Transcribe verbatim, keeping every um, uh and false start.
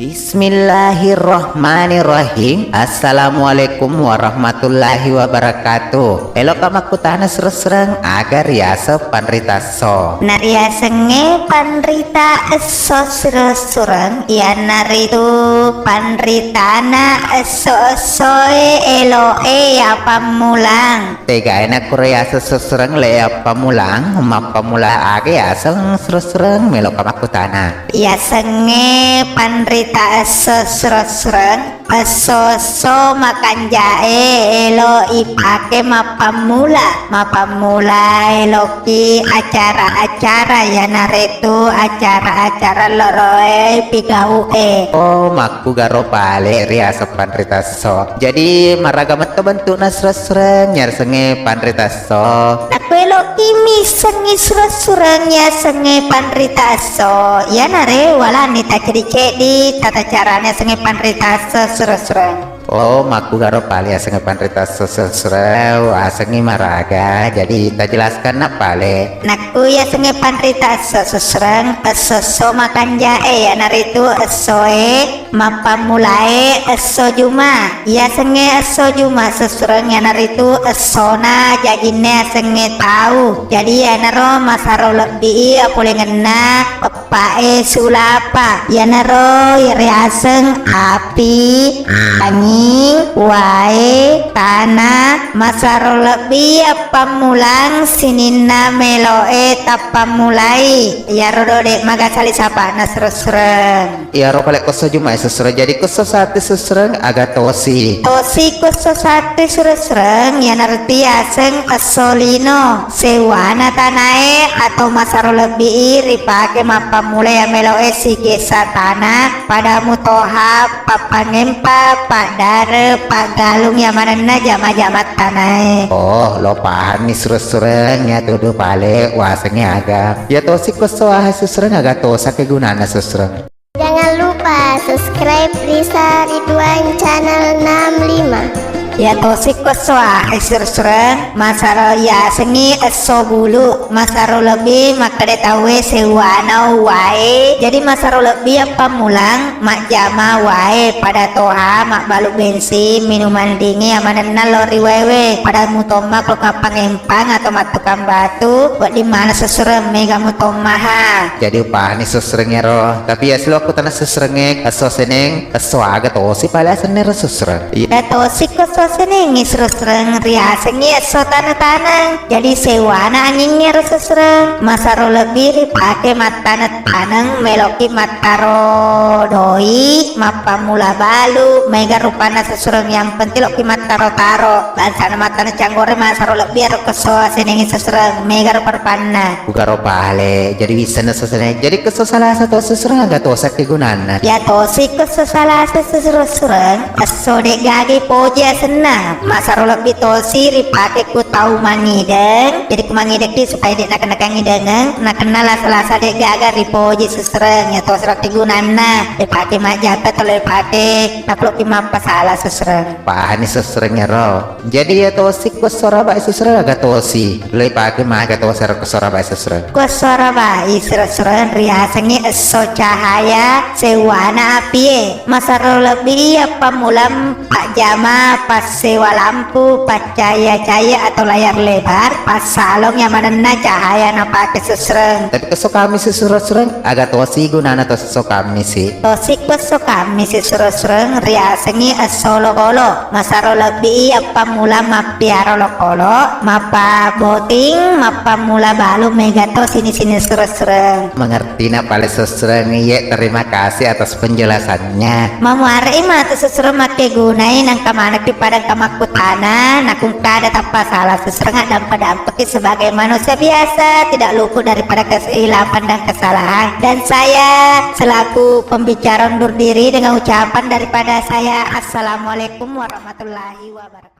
Bismillahirrahmanirrahim. Assalamualaikum warahmatullahi wabarakatuh. Eloka makkutana sureng-sureng, aga riaseng panrita esso? Nariasengnge panrita esso sureng-sureng, iyanaritu panritana esso-essoe eloe yapammulang. Tegae nakkuro yaseng sureng-sureng le yapammulang, mappammula aga yaseng sureng-sureng, meloka makkutana. Yasengnge panrita esso sureng-sureng, esso-esso makanjae elo ipake mappammula, mappammula eloki acara-acara, iyanaritu acara-acara loroe pigau'e. Oh, makkugaro pale riaseng panrita esso. Jadi, maraga metto bentukna sureng-sureng, yasengnge panrita esso. Nakkueloki missengngi sureng-sureng yasengnge panrita esso, iyanare walani taccedi-cedi tata carana yasengnge panrita esso sureng-sureng. Oh, makkugaro pale yasengnge panrita esso sureng-sureng, asengngi maraga. Jadi, tajelaskanna pale. Nakku yasengnge panrita esso sureng-sureng, esso-esso makanjae, iyanaritu essoe mappammulae esso Juma. Yasengnge esso Juma sureng-sureng, iyanaritu essona jajinna yasengnge tau. Jadi, iyanaro masaro lebbi i apolengenna eppae sulapa. Iyanaro riaseng api, anging, wae, tana, masaro lebbi appammulang sininna meloe tappammulai. Iyaro dode maga sali sapana sureng-sureng. Iyaro pale ko esso Juma e sureng-sureng. Jadi ko esso Satu sureng-sureng aga tosi? Tosi ko esso Satu sureng-sureng, iyanaritu yaseng esso lino. Sewwana tanae atau masaro lebbi i ripake mappammula iya meloe sikessa tana pada mutoha pappangempa, paddare, paggalung iya manenna jama-jama tanae. Oh, lo pahanni sureng-sureng, iya tudu pale wasengnge aga. Iya tosi ko esso aha sureng-sureng, aga tosa kegunana sureng-sureng? Jangan lupa subscribe Risa Ridwan Channel enam lima. Iya tosi ko esso aha sureng-sureng, masaro yasengngi esso bulu, masaro lebbi makkeda tauwe sewwana wae. Jadi masaro lebbi appammulang majjama wae pada toha mabbalu bensin, minuman dingin, iya manenna lo ri waewe, pada mutomma ko kapang empang atau mattukang batu, wedding maneng sureng-sureng mega mutommaha. Jadi upahani sureng-sureng ero. Tapi iya silo aku tana sureng-sureng e, esso seneng, esso aga tosi pale asenna ero sureng-sureng? Iya. Iya tosi ko esso seneng sureng-sureng, riasengngi esso taneng-taneng. Jadi sewwana angingnge ero sureng-sureng, masaro lebbi ripake mattaneng-taneng, meloki mattaro doi, mappammula balu, mega rupanna sureng-sureng, yang penting loki mattaro-taro. Bangsana mattaneng canggore masaro lebbi ero ko esso senengngi sureng-sureng, mega rupa-rupanna. Ugaro pale, jadi wissenna sureng-sureng. Jadi ko esso Salasa to sureng-sureng aga tosa kegunanna? Iya tosi ko esso Salasa sureng-sureng, esso de'gaga ipoji asenna. Masaro lebbi tosi ripake ku tau mangideng. Jadi ku mangidekki supaya de' nakenna-kenna kangidengeng, nakenna Salasa de'gaga ripoji sureng-sureng, iya tosi ro kegunanna. Ripake majjama atau ripake nappa loki mappasala sureng-sureng. Pahani sureng-sureng ero. Jadi iya tosi ko esso Araba e sureng-sureng aga tosi? Lo ipake maga tosi ero ko esso Araba e sureng-sureng? Ko esso Araba e sureng-sureng riasengngi esso cahaya sewwana apie. Masaro lebbi appammulang pajjama, passewa lampu, paccahaya-cahaya atau layar lebar, passalong iya manenna cahaya napake sureng-sureng. Tapi ko esso Kammisi sureng-sureng, aga tosi gunana to esso Kammisi? Tosi ko esso Kammisi sureng-sureng riasengngi esso olokolo. Masaro lebbi i appammulang mappiara olokolo, mappaboting, mappammula balu, mega to sining-sining sureng-sureng. Mengerti na pale sureng-sureng, iye, terima kasih atas penjelasannya. Mamuare'i matu sureng-sureng makkegunai, nangka manekki pada engka makkutana, nakungkada tappa sala sureng-sureng, addampe-dampeki sebagai manusia biasa, tidak luput daripada kesilapan dan kesalahan. Dan saya selaku pembicara undur diri dengan ucapan daripada saya, Assalamualaikum warahmatullahi wabarakatuh.